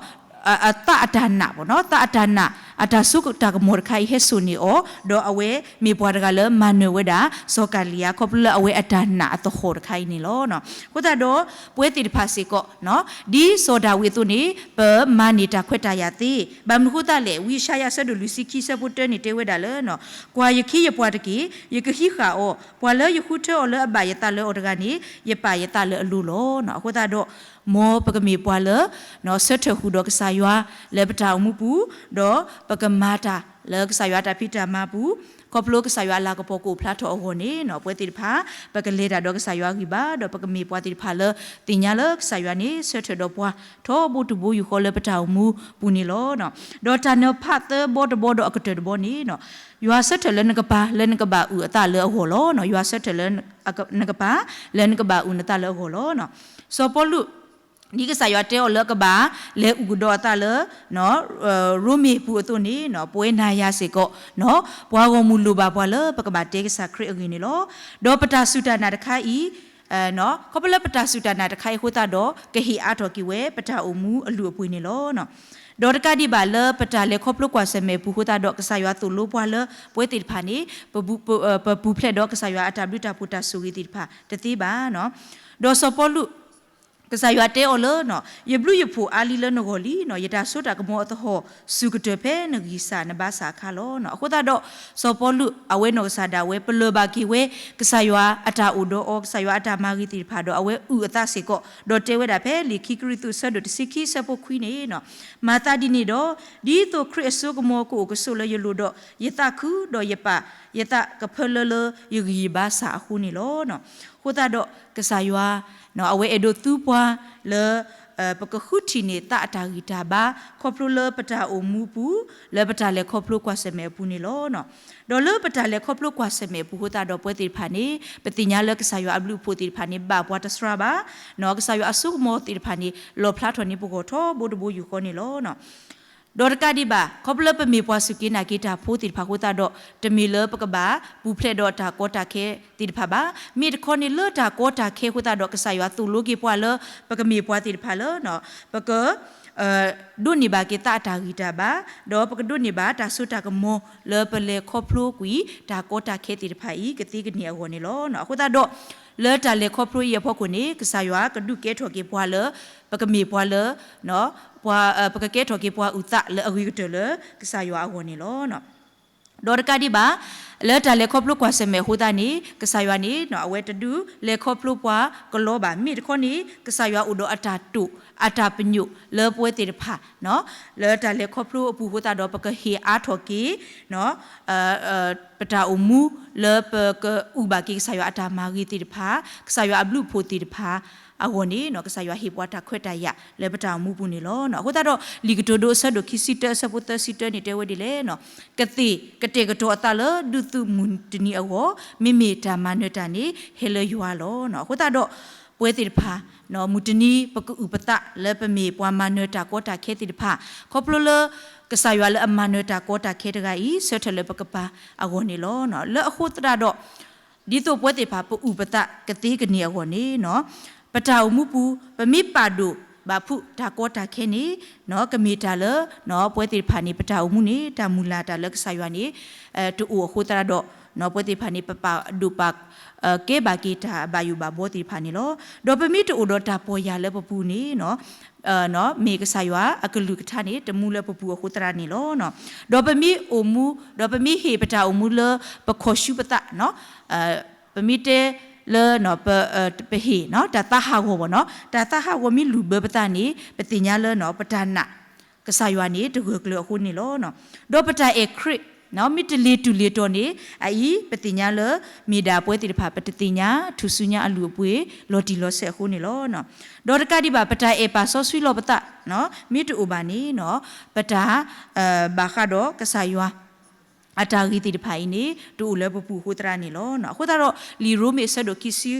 အသးအတၢ်နာ်, သးအတၢ်နာ် အတၢ်စိတၢ်ကမီၤတခါအံၤဟဲစိာ်န့ၢ်အီၤ, ဒီးအဝဲမ့ၢ်ပှၤတဂၤလၢမၤနၢၤဝဲဒၣ် စီၤကၤလံယါ ခီဖျိလၢအဝဲအတၢ်နာ်အသဟီၣ်တခါအံၤန့ၣ်လီၤ. အဃိသတးဒီး ပဝဲသ့ၣ်တဖၣ်စ့ၢ်ကီး ဒ်စီၤဒၤဝံးအသိးန့ၣ် ပမၤန့ၢ်တၢ်ခွဲးတၢ်ယာ်သ့, ဘၣ်မနုၤအဃိသတးလဲၣ်, ဝံယၡါယၤအဆၢဒိၣ်လွံၢ်ဆံခံအဆၢဖိတၢန့ၣ်တဲဝဲဒၣ်လၢ ကွၢ်ယခ့ယပှၤတက့ၢ်, ယကဟံးဃာ်အီၤ, ပှၤလၢယဃုထၢအီၤလၢအဘၣ်ယသးလၢအီၤတဂၤန့ၣ် ယပာ်ယသးလၢအလိၤလီၤ. အဃိသတးဒီး မ်ပကမ့ၢ်ပှၤလၢ ဆၢထၢၣ်ဃုာ်ဒီးကစၢ်ယွၤလၢပတၢ်အိၣ်မူပူၤ, ဒီးပကမၤတၢ်လၢကစၢ်ယွၤအတၢ်ဖံးတၢ်မၤပူၤ, ခီဖျိကစၢ်ယွၤအလၤကပီၤကအိၣ်ဖျါထီၣ်အဂီၢ်န့ၣ် ပဝဲသ့ၣ်တဖၣ် ပကလဲၤတၢ်ဒီးကစၢ်ယွၤအဂံၢ်ဘါ, ဒီးပကမ့ၢ်ပှၤသ့ၣ်တဖၣ်လၢ သ့ၣ်ညါလၢကစၢ်ယွၤန့ၣ် ဆၢထၢၣ်ဒီးပှၤ ထီဘိတဘိယူၢ်ဃီလၢပတၢ်အိၣ်မူပူၤန့ၣ်လီၤ. ဒီးတၢ်နၢၤဖးသၢဘီတဘီဒီးအကတၢၢ်တဘီန့ၣ် ယွၤဆၢထၢၣ်လၢနကပၤ လၢနကဘၣ်အုၣ်အသးလၢအဂီၢ်လီၤ. ယွၤဆၢထၢၣ်လၢ နကပၤ လၢနကဘၣ်အုၣ်နသးလၢအဂီၢ်လီၤ. စီၤပီလူး ဒ်ကစၢ်ယွၤတဲအီၤလၢကဘၣ် လဲၤအုၣ်ကဒီးအသးလၢ ရိမ့ၤပူၤအသိးန့ၣ် ပဝဲနၤယၤစ့ၢ်ကီး ပှၤဂီၢ်မုၢ်လိၣ်ဘၣ်ပှၤလၢပကဘၣ်တဲကစၢ်ခရံာ်အဂ့ၢ်န့ၣ်လီၤ. ဒီးပတၢ်စူၢ်တၢ်နာ်တခါအံၤ ခီဖျိလၢပတၢ်စူၢ်တၢ်နာ်တခါအံၤအဃိသတးဒီး ကဟ့ၣ်အါထီၣ်က့ၤဝဲပတၢ်အိၣ်မူအလုၢ်အပှ့ၤန့ၣ်လီၤ. ဒီးတကးဒံးဘၣ်လၢပတၢ်လဲၤခီဖျိကွၢ်ဆၢၣ်မဲာ်အပူၤအဃိသတးဒီး ကစၢ်ယွၤသိၣ်လိပှၤလၢပဝဲသ့ၣ်တဖၣ်န့ၣ် ပပူၤဖျဲးဒီးကစၢ်ယွၤအတၢ်ဘျုးတၢ်ဖှိၣ်တၢ်ဆိၣ်ဂ့ၤသ့ၣ်တဖၣ်တသ့ဘၣ်. ဒီးစီၤပီလူး ကစၢ်ယွၤတဲအီၤလၢ ယဘျုးယဖှိၣ်အါလံလၢနဂီၢ်လံ, ယတၢ်စိတၢ်ကမီၤအသဟီၣ် စူၢ်ကတၢၢ်ဖဲနဂံၢ်စၢ်နဘါစၢ်အခါလီၤ. အဃိသတးဒီး စီၤပီလူး အဝဲနီၢ်ကစၢ်ဒၣ်ဝဲ ပလၢၢ်ဘၣ်က့ၤဝဲ ကစၢ်ယွၤအတၢ်အိၣ်ဒီးအီၤ ကစၢ်ယွၤအတၢ်မၤဂ့ၤသ့ၣ်တဖၣ်ဒီး အဝဲအုၣ်အသးစ့ၢ်ကီး ဒီးတဲဝဲဒၣ်ဖဲလံာ်ခံကရံၣ်သူးအဆၢဒိၣ်တဆံခံအဆၢဖိခွံန့ၣ် မၤသးဒ်န့ၣ်ဒီး ဒ်သိးခရံာ်အစိကမီၤကအိၣ်ကဆိးလၢယလိၤဒီး ယသးခုဒီးယပာ်ယသးကဖၢလၢလၢယဂံၢ်ယဘါစၢ်အဃိန့ၣ်လီၤ. အဃိသတးဒီးကစၢ်ယွၤ အဝဲအဲၣ်ဒိးသူပှၤလၢ ပကဃုထံၣ်န့ၢ်သးအတၢ်ဂံၢ်တၢ်ဘါ ခီဖျိလၢပတၢ်အိၣ်မူပူၤ လၢပတၢ်လဲၤခီဖျိကွၢ်ဆၢၣ်မဲာ်အပူၤန့ၣ်လီၤ. ဒီးလၢပတၢ်လဲၤခီဖျိကွၢ်ဆၢၣ်မဲာ်အပူၤအဃိသတးဒီး ပဝဲသ့ၣ်တဖၣ်န့ၣ် ပသ့ၣ်ညါလၢကစၢ်ယွၤအဘျုးအဖှိၣ်သ့ၣ်တဖၣ်န့ၣ် ဘၣ်ပှၤတစှၤဘၣ်, ကစၢ်ယွၤအစိကမီၤသ့ၣ်တဖၣ်န့ၣ် လီၣ်ဖျါထီၣ်န့ၢ်ပဂီၢ်ထီဘိတဘိယူၢ်ဃီန့ၣ်လီၤ. ဒီးတကးဒံးဘၣ် ခီဖျိလၢပမ့ၢ်ပှၤစူၢ်က့ၤနာ်က့ၤတၢ်ဖိသ့ၣ်တဖၣ်အဃိသတးဒီး တမ့ၢ်လၢပကဘၣ်ပူၤဖျဲးဒီးတၢ်ကီတၢ်ခဲသ့ၣ်တဖၣ်ဘၣ်. မ့ၢ်တခီန့ၣ်လၢတၢ်ကီတၢ်ခဲအဃိသတးဒီး ကစၢ်ယွၤသိၣ်လိက့ၤပှၤလၢ ပကမ့ၢ်ပှၤသ့ၣ်တဖၣ်လၢ ပက ဒိးန့ၢ်ဘၣ်က့ၤသးအတၢ်ဂံၢ်တၢ်ဘါ, ဒီးပကဒိးန့ၢ်ဘၣ်တၢ်စိတၢ်ကမီၤလၢပလဲၤခီဖျိကွံာ် တၢ်ကီတၢ်ခဲသ့ၣ်တဖၣ်အံၤ ကသ့ကန့ၢ်အဂီၢ်န့ၣ်လီၤ. အဃိသတးဒီး လၢတၢ်လဲၤခီဖျိအံၤအဖီခိၣ်န့ၣ် ကစၢ်ယွၤကဒုးကဲထီၣ်က့ၤပှၤလၢ ပကမ့ၢ်ပှၤလၢ ပှၤ ပကကဲထီၣ်က့ၤပှၤအုၣ်သးလၢအဂ့ၤကတၢၢ်လၢကစၢ်ယွၤအဂီၢ်န့ၣ်လီၤ. ဒီးတကးဒံးဘၣ် လၢတၢ်လဲၤခီဖျိကွၢ်ဆၢၣ်မဲာ်အဃိသတးန့ၣ် ကစၢ်ယွၤန့ၣ် အဝဲတဒုးလဲၤခီဖျိပှၤကလီဘၣ်. မ့ၢ်တခီန့ၣ် ကစၢ်ယွၤအိၣ်ဒီးအတၢ်တိာ် အတၢ်ပညိၣ်လၢပဝဲသ့ၣ်တဖၣ် လၢတၢ်လဲၤခီဖျိအပူၤအဃိသတးဒီး ပကဟ့ၣ်အါထီၣ်က့ၤ ပတၢ်အိၣ်မူ လၢပကအုၣ်ဘၣ်က့ၤကစၢ်ယွၤအတၢ်မၤဂ့ၤသ့ၣ်တဖၣ်, ကစၢ်ယွၤအဘျုးအဖှိၣ်သ့ၣ်တဖၣ်အဂီၢ်န့ၣ် ကစၢ်ယွၤဟ့ၣ်ပှၤတၢ်ခွဲးတၢ်ယာ်လၢပတၢ်အိၣ်မူပူၤန့ၣ်လီၤ. အဃိသတးဒီး လံာ်ကတိၤဒိအဆၢဒိၣ်ခံဆံတၢအဆၢဖိသၢဆံတၢန့ၣ်တဲဝဲဒ်လဲၣ်, ကသ့ၣ်ကတဲာ်ကတီၤအသးလၢဒုးသုးမုၢ်တနံၤအဂီၢ်, မ့မ့ၢ်တၢ်မၤနၢၤတၢ်န့ၣ် ဟဲလၢယွၤလီၤ. အဃိသတးဒီး ပဝဲသ့ၣ်တဖၣ် မုၢ်တနံၤပကအုၣ်ပသးလၢပမ့ၢ်ပှၤမၤနၢၤတၢ်ကီတၢ်ခဲသ့ၣ်တဖၣ်, ခီဖျိလၢ ကစၢ်ယွၤလၢအမၤနၢၤတၢ်ကီတၢ်ခဲတဂၤအံၤ ဆၢထၢၣ်လၢပကပၤအဂီၢ်န့ၣ်လီၤ. လၢအဃိသတးဒီး ဒ်သိးပဝဲသ့ၣ်တဖၣ်ပအုၣ်ပသးကသ့ကန့ၢ်အဂီၢ်န့ၣ် ပတၢ်အိၣ်မူပူၤ ပမ့ၢ်ပာ်ဒိၣ်ဘၣ်ဖုးတၢ်ကီတၢ်ခဲန့ၣ် ကမ့ၢ်တၢ်လၢ ပဝဲသ့ၣ်တဖၣ်န့ၣ် ပတၢ်အိၣ်မူန့ၣ် တၢ်မုၢ်လၢ်တၢ်လၢကစၢ်ယွၤန့ၣ် တအိၣ်အဃိသတးဒီး ပဝဲသ့ၣ်တဖၣ်န့ၣ် ပပာ်ဒိၣ်ပာ်ကဲဘၣ်က့ၤတၢ်ဘၣ်ယိၣ်ဘၣ်ဘီသ့ၣ်တဖၣ်န့ၣ်လီၤ. ဒီးပမ့ၢ်တအိၣ်ဒီးတၢ်ပီၢ်ယၢ်လၢပပူၤန့ၣ် မ့ၢ်ကစၢ်ယွၤအကလုၢ်ကထါန့ၣ် တမူလၢပပူၤအဃိသတးန့ၣ်လီၤ. ဒီးပမ့ၢ်အိၣ်မူ ဒီးပမ့ၢ်ဟ့ၣ်ပတၢ်အိၣ်မူလၢပခီၣ်ဆူပသး ပမ့ၢ်တဲလၢ ပဟ့ၣ် တၢ်သးဟးဂီၤဘၣ်နီၤ, တၢ်သးဟးဂီၤမ့ၢ်လုၢ်ဘၢပသးန့ၣ် ပသ့ၣ်ညါလၢ ပတၢ်နာ်ကစၢ်ယွၤန့ၣ် တဂၢၢ်ကျၢၤအဃိန့ၣ်လီၤ. ဒီးပတၢ်အဲၣ်ခရံာ် မ့ၢ်တလ့ၤတူၢ်လ့ၤတီၤန့ၣ် အအံၤ ပသ့ၣ်ညါလၢ မ့ၢ်ဒၣ်ပဝဲသ့ၣ်တဖၣ် ပတသ့ၣ်ညါထူၣ်စုညါအလုၢ်အပှ့ၤ လီၤတံၢ်လီၤဆဲးအဃိန့ၣ်လီၤ. ဒီးတကးဒံးဘၣ် ပတၢ်အဲၣ်ပာ်စီဆှံလီၤပသး မ့ၢ်တအိၣ်ဘၣ်န့ၣ် ပတၢ် ဘၣ်ဃးဒီးကစၢ်ယွၤ အတၢ်ဂ့ၤသ့ၣ်တဖၣ်အံၤန့ၣ် တအိၣ်လၢပပူၤအဃိသတးန့ၣ်လီၤ. အဃိသတးဒီး လံာ်ရိမ့ၤအဆၢဒိၣ်ခံဆံ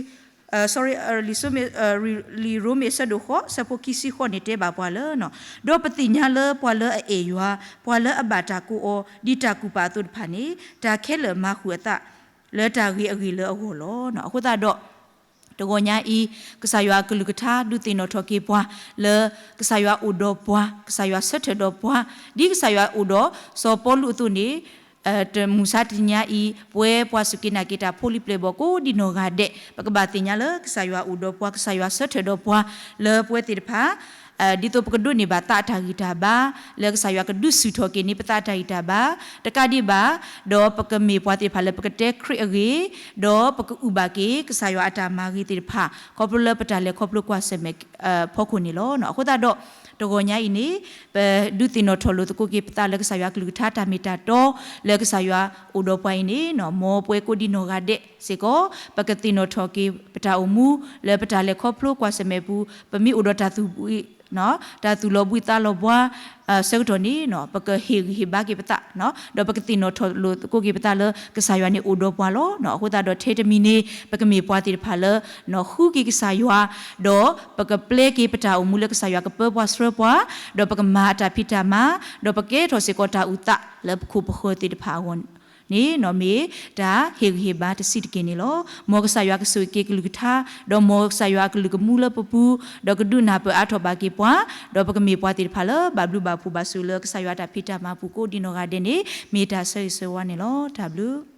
sorry လံာ်ရိမ့ၤအဆၢဒိၣ်ဃိး ဆၢဖိခံဆံဃိးန့ၣ်တဲဘၣ်ပှၤလၢ ဒီးပသ့ၣ်ညါလၢပှၤလၢအအဲၣ်ယွၤ, ပှၤလၢအဘၣ်တၢ်ကိးအီၤ ဒ်တၢ်ကူၣ်ပာ်အသိးတဖၣ်န့ၣ် တၢ်ခဲလၢာ်မၤဃုာ်အသး လၢတၢ်ဂ့ၤအဂ့ၢ်လၢအဂီၢ်လီၤ. အဃိသတးဒီး တဂီၤညါအံၤ ကစၢ်ယွၤအကလုၢ်ကထါ ဒုးသ့ၣ်နီၣ်ထီၣ်က့ၤပှၤ လၢကစၢ်ယွၤအိၣ်ဒီးပှၤ, ကစၢ်ယွၤဆၢထၢၣ်ဒီးပှၤ, ဒ်ကစၢ်ယွၤအိၣ်ဒီးစီၤပီလူးအသိးန့ၣ် တမုၢ်ဆါတနံၤညါအံၤ ပဝဲပှၤစူၢ်က့ၤနာ်က့ၤတၢ်ဖိလံၤပျဲၢ်ဘီၣ်ကိးဒံနီၢ်ဂၤဒဲး ပကဘၣ်သ့ၣ်ညါလၢကစၢ်ယွၤအိၣ်ဒီးပှၤ, ကစၢ်ယွၤဆၢထၢၣ်ဒီးပှၤ လၢပဝဲသ့ၣ်တဖၣ် ဒ်သိးပကဒိးန့ၢ်ဘၣ်သးအတၢ်ဂံၢ်တၢ်ဘါ, လၢကစၢ်ယွၤကဒုးဆူၣ်ထီၣ်က့ၤန့ၢ်ပသးအတၢ်ဂံၢ်တၢ်ဘါ, တကးဒံးဘၣ် ဒီးပကမ့ၢ်ပှၤသ့ၣ်တဖၣ်လၢပကတဲခရံာ်အဂ့ၢ်, ဒီးပကအုၣ်ဘၣ်က့ၤကစၢ်ယွၤအတၢ်မၤဂ့ၤသ့ၣ်တဖၣ် ခီဖျိလၢပတၢ်လဲၤခီဖျိကွၢ်ဆၢၣ်မဲာ် ဖီခိၣ်န့ၣ်လီၤ. အဃိသတးဒီး တဂီၤညါအံၤန့ၣ် ပဒုးသ့ၣ်နီၣ်ထီၣ်လိာ်သကိးက့ၤပသးလၢကစၢ်ယွၤကလုၢ်ကထါတၢ်မ့ၢ်တၢ်တီ လၢကစၢ်ယွၤအိၣ်ဒီးပှၤအံၤန့ၣ် မ်ပဝဲကိးဒံနီၢ်ဂၤဒဲးစ့ၢ်ကီး ပကသ့ၣ်နီၣ်ထီၣ်က့ၤပတၢ်အိၣ်မူ လၢပတၢ်လဲၤခီဖျိကွၢ်ဆၢၣ်မဲာ်ပူၤ ပမ့ၢ်အိၣ်ဒီးတၢ်သူၣ်ဘှံး တၢ်သူၣ်လီၤဘှံးသးလီၤဘှါ ဆၢကတီၢ်န့ၣ် ပကဟ့ၣ်ဂံၢ်ဟ့ၣ်ဘါက့ၤပသး ဒီးပကသ့ၣ်နီၣ်ထီၣ်လိာ်သကိးက့ၤပသးလၢ ကစၢ်ယွၤန့ၣ်အိၣ်ဒီးပှၤလီၤ. အဃိသတးဒီးထဲတမံၤန့ၣ် ပကမ့ၢ်ပှၤသ့ၣ်တဖၣ်လၢ ဃုက့ၤကစၢ်ယွၤ ဒီးပကပျဲက့ၤပတၢ်အိၣ်မူလၢကစၢ်ယွၤကပၢပှၤဆှၢပှၤ, ဒီးပကမၤအတၢ်ဖံးတၢ်မၤ, ဒီးပကဲထီၣ်စ့ၢ်ကီးတၢ်အုၣ်သးလၢပခိၣ်ပဃၢၤသ့ၣ်တဖၣ်အဂီၢ်န့ၣ် မ့ၢ်တၢ်ဟ့ၣ်ဂံၢ်ဟ့ၣ်ဘါတဆံးတက့ၢ်န့ၣ်လီၤ. မ်ကစၢ်ယွၤကဆိၣ်ဂ့ၤက့ၤကလုၢ်ကထါ, ဒီးမ်ကစၢ်ယွၤအကလုၢ်ကမူလၢပပူၤ, ဒီးကဒုးနၢ်ပၢၢ်အါထီၣ်ဘၣ်က့ၤပှၤ, ဒီးပကမ့ၢ်ပှၤသ့ၣ်တဖၣ်လၢ ဘၣ်ဘျုးဘၣ်ဖှိၣ်ဘၣ်ဆိၣ်ဂ့ၤလၢကစၢ်ယွၤအတၢ်ဖံးတၢ်မၤပူၤကိးဒံနီၢ်ဂၤဒဲးန့ၣ် မ့ၢ်တၢ်ဆၢဂ့ၤဆၢဝါန့ၣ်လီၤ. တၢ်ဘျုး